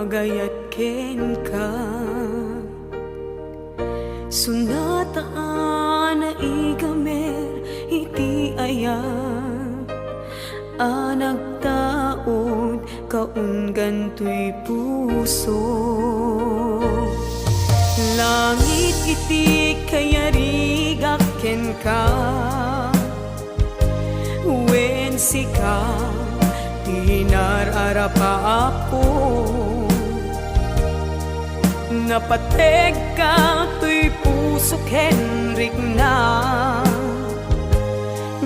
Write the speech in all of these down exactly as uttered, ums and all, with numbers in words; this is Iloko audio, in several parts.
Gayat kenka, sunata a naigamer iti ayat a nagtaud kaunggan toy puso. Langit iti kayarigak kenka, wen sika ti nar-arapaapko. Napategka toy puso ken rikna.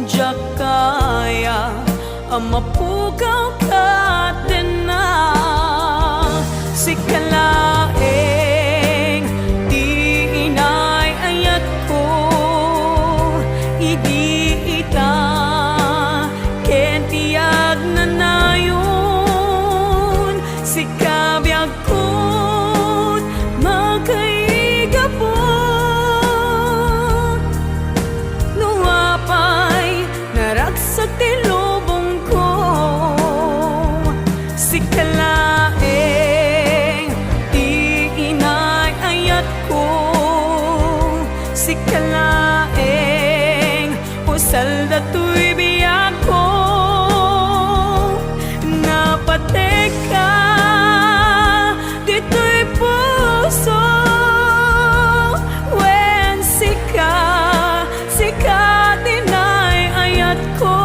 Diak kaya a mapukaw kadena. Sika laeng ti inay-ayatko idi ita ken ti agnanayon. Sika biag ket makaigapu. No apay naragsak ti lubongko, sika laeng ti inay-ayatko, sika laeng pusal datoy biagko. Napategka ditoy puso, wen sika, sika ti inay-ayatko.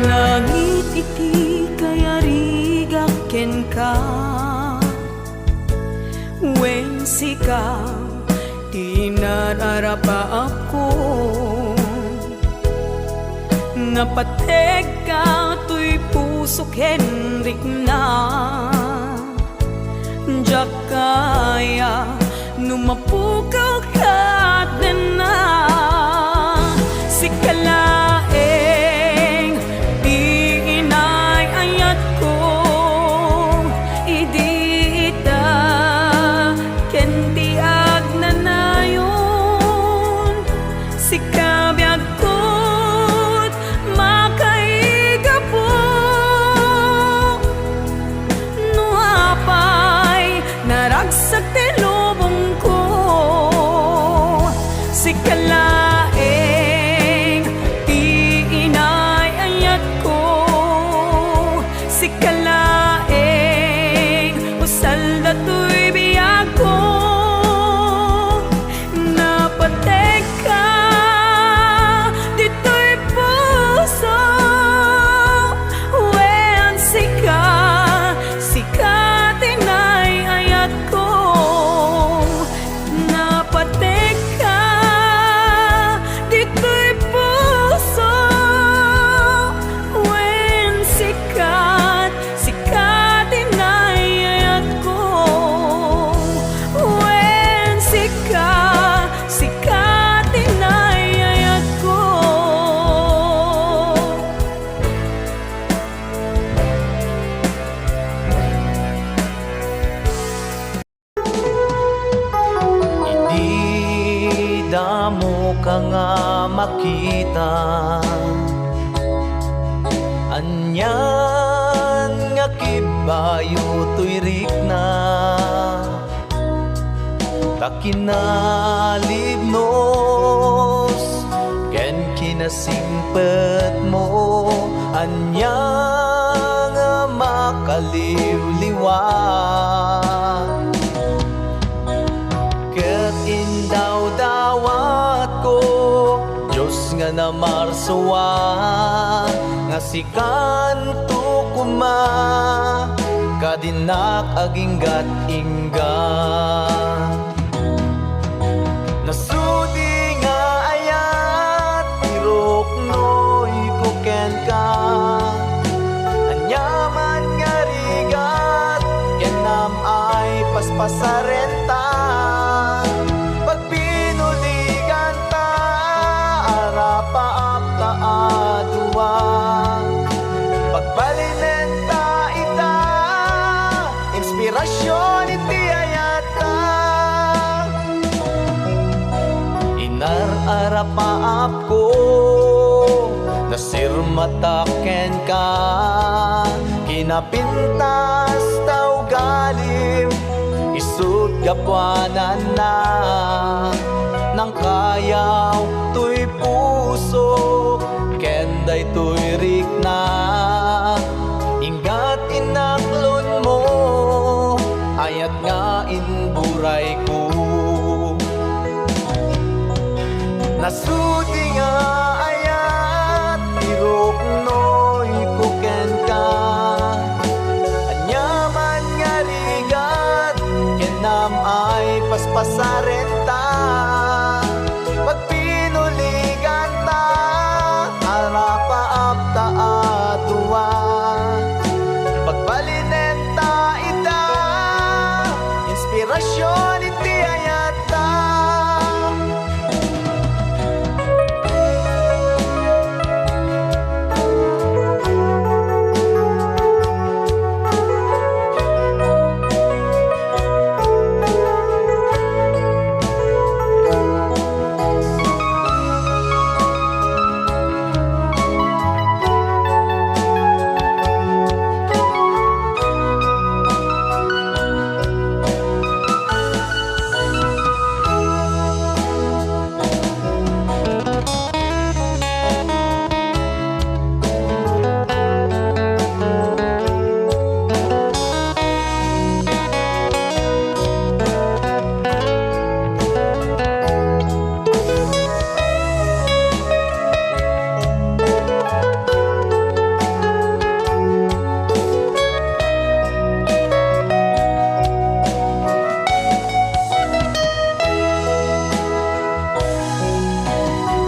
Langit iti kayarigak kenka, wen sika ti nar-arapaapko. Napategka toy puso ken rikna. Diak kaya no mapukaw kadena. Sika laeng ti inay-ayatko idi ita ken ti agnanayon. Sika biag ket makaigapu. No apay naragsak ti lubongko, sika laeng ti inay-ayatko, sika laeng pusal datoy biagko. Napategka ditoy puso, wen sika, sika ti inay-ayatko. Napategka ditoy puso, wen sika, sika ti inay-ayatko. Wen sika, sika ti inay-ayatko. Idi damoka nga makita, anian nga kibbayo toy rikna, ta kinalibnos ken kinasingpetmo, ania nga makaliwliwat. Ket indawdawatko, Dios nga namarsua, nga sikanto koma, kadinak aginggat-inggat. Nasudi nga ayat ti ruknoyko kenka. Aniaman nga rigat ken am-ay Pasarenta, pagpinuliganta, arapaapta a dua. Pagbalinenta ita, inspirasyon iti ayatta. Inar-arapaapko, nasirmatak kenka, kinapintas ta ugalim, isut' gapuananna, nangkayaw toy pusok, ken daytoy rikna, inggat inaklonmo, ayat nga imburayko. Nasudi nga ayat ti ruknoyko kenka. Aniaman nga rigat ken naam ay paspasarenta. Pagpinuliganta, arapaapta a dua. Pagbalinenta ita, inspirasyon iti ayatta.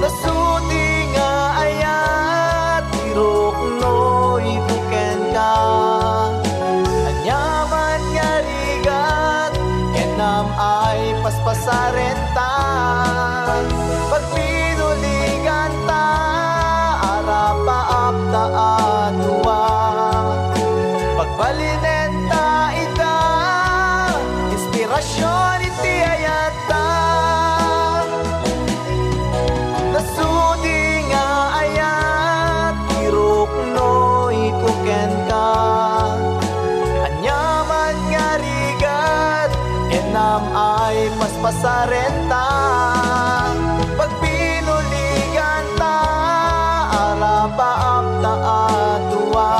Nasudi nga ayat ti ruknoyko kenka. Aniaman nga rigat ken naam ay paspasarenta. Pagpinuliganta, arapaapta a dua. Pagbalinenta ita, inspirasyon iti ayat ta. Nasudi nga ayat ti ruknoyko kenka. Aniaman nga rigat ken naam ay paspasarenta. Pagpinuliganta, arapaapta a dua.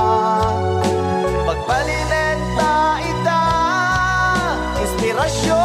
Pagbalinenta ita, inspirasyon